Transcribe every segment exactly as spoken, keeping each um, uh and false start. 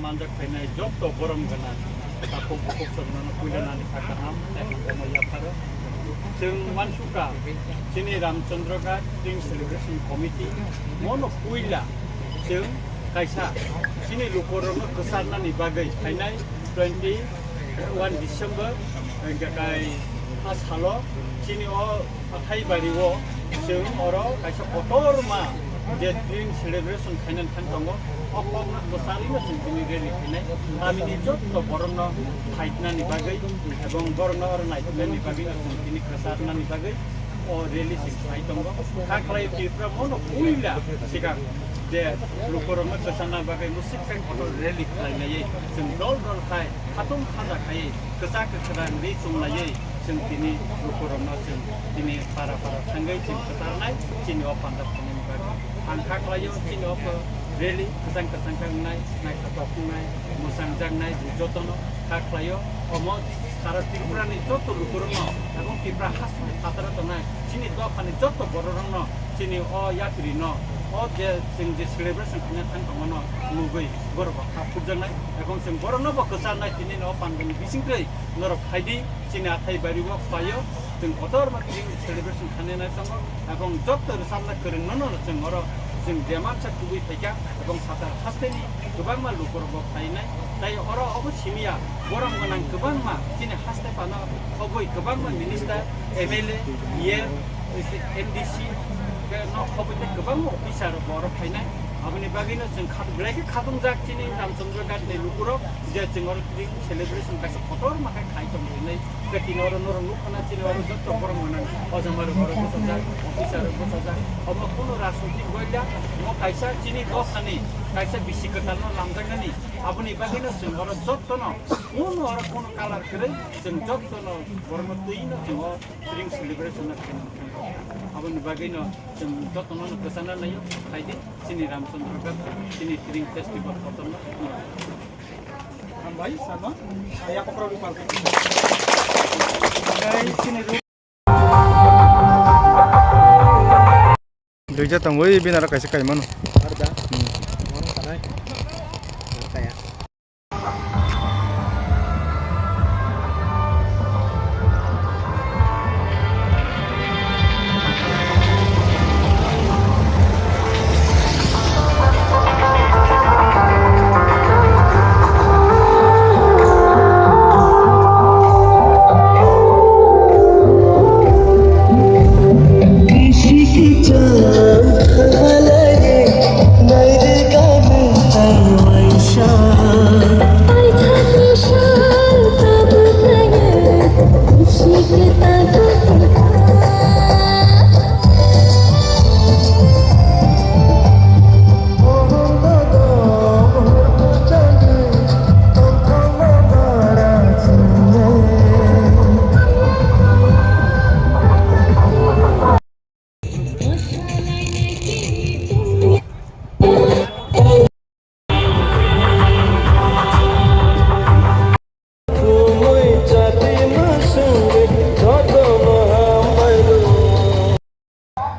Manjak phainai jotto borom gana takhuk bukhuk chwngno puila nani kha kaham tei hamjakma yapharo. Chwng mansukha chini Ramchandra Ghat Spring Celebration Committee mono puila chwng kaisa chini lukurokno kwcharnani bagwi phainai twenty one December, hingkhe kai a salo chini o Hathai bari o chwng oro kaisa kotorma je Spring Celebration khainani thang tongo, o kokno kwcharwino chwng tini rally khainai. Tamini jotto borokno phainani bagwi ebong borokno oro naithoknani bagwino chwng tini kwcharnani bagwi o rally chwng khai tongo. Kha khlai Tripura mono puila swkang je lukurokno kwcharna bagwi mwswk khe kotor rally khlainai chwng dol dol khai khatung khaja khai kwchak kwkhrang ri chumlaiwi chwng tini lukurokno chwng tini para para thangwi chwng kwcharnai chini o panda phunukni bagwi. Ang kha khlaio chini o rally kwchang kwchang khe wngnai, naithotok wngnai, mwchangjaknai jotono kha khlaio. Omo sara Tripura ni joto lukurokno ebong Tripura hasteni phataro tongnai chini dophani joto bororokno chini o yapri no o je chwng je celebration khaina thang tongmano nugwi borok bo kha phukjaknai ebong chwng borokno bo kwcharnai tini no pandani bisingtwi norok phaidi chini athai bari o phaio chwng kotor ma tini celebration khaina nai tongo ebong jotto rwchapna kwrwngno no chwng oro chwng je mansa kubui phaikha ebong sata hasteni kwbangma lukurok bo phainai tei oro obo simiya borom gwnang kwbangma chini haste phano khobwi kwbangma minister, M L A, E M, M D C, no khobwi tei kwbangma officer rok bo oro phainai. Aboni bagwino chwng khat-, belai khe khatungjak chini Ramchandra Ghat ni lukurok je chwng oro tini celebration kaisa kotorma khe khai tong hinwi. Khe tini oro norok nukha na chini oro jotto borom gwnang ojama rok oro bwsajak, officer rok bwsajak. Omo kunu rajnitik goila, omo kaisa chini dophani kaisa bisi kwtalno lamjaknani. Aboni bagwino chwng oro jottono kunu oro kunu kalar kwrwi chwng jottono borokno twino chwng o Spring Celebration no khaina thangkha. Aboni bagwino chwng jotono no kwchangna naio, phaidi chini Ramchandra Ghat, chini Spring Festival kotorno. Hambai, sama. Aya kokro rupal. Hambai, chini Duija tongwi bini aro kaisa kaimano. Arda. Hmm. Mono sanai. Kaya.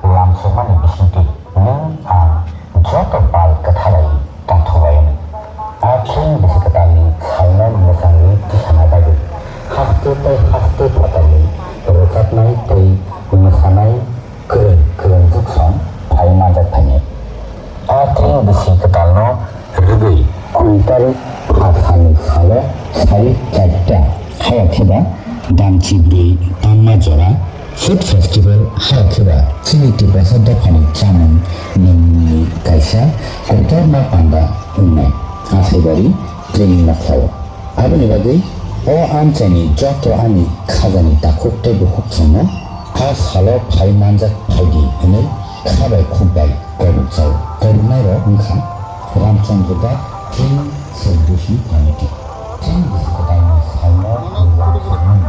Lamsokmani bisingtwi nwng ang joto pal kwthalai tongthokbaino. A chini bisi kwtalni salno mwchangwi tisana bagwi haste tei haste phatarni rwchapnai tei mwsanai kwrwng kwrwngjuksong phai manjak phainai. A chini bisi kwtalno rwgwi kwi tarik pha salni salo sari charta hayakhe ba damchi bwrwi tangma jora Food Festival hayakhe ba chini Tiprasa dophani chamung nwngni kaisa kotorma panda wngnai Asaibari training nokhlao. Aboni bagwi o amchaini joto ani khajani takhuk tei bukhuk chwngno a salo phai manjak phaidi hwnwi kha bai khuk bai kobruk chao. Kobruknairok wngkha Ramchandra Ghat Spring Celebration Committee. Chini bisi kwtalni salno ang lamsokmani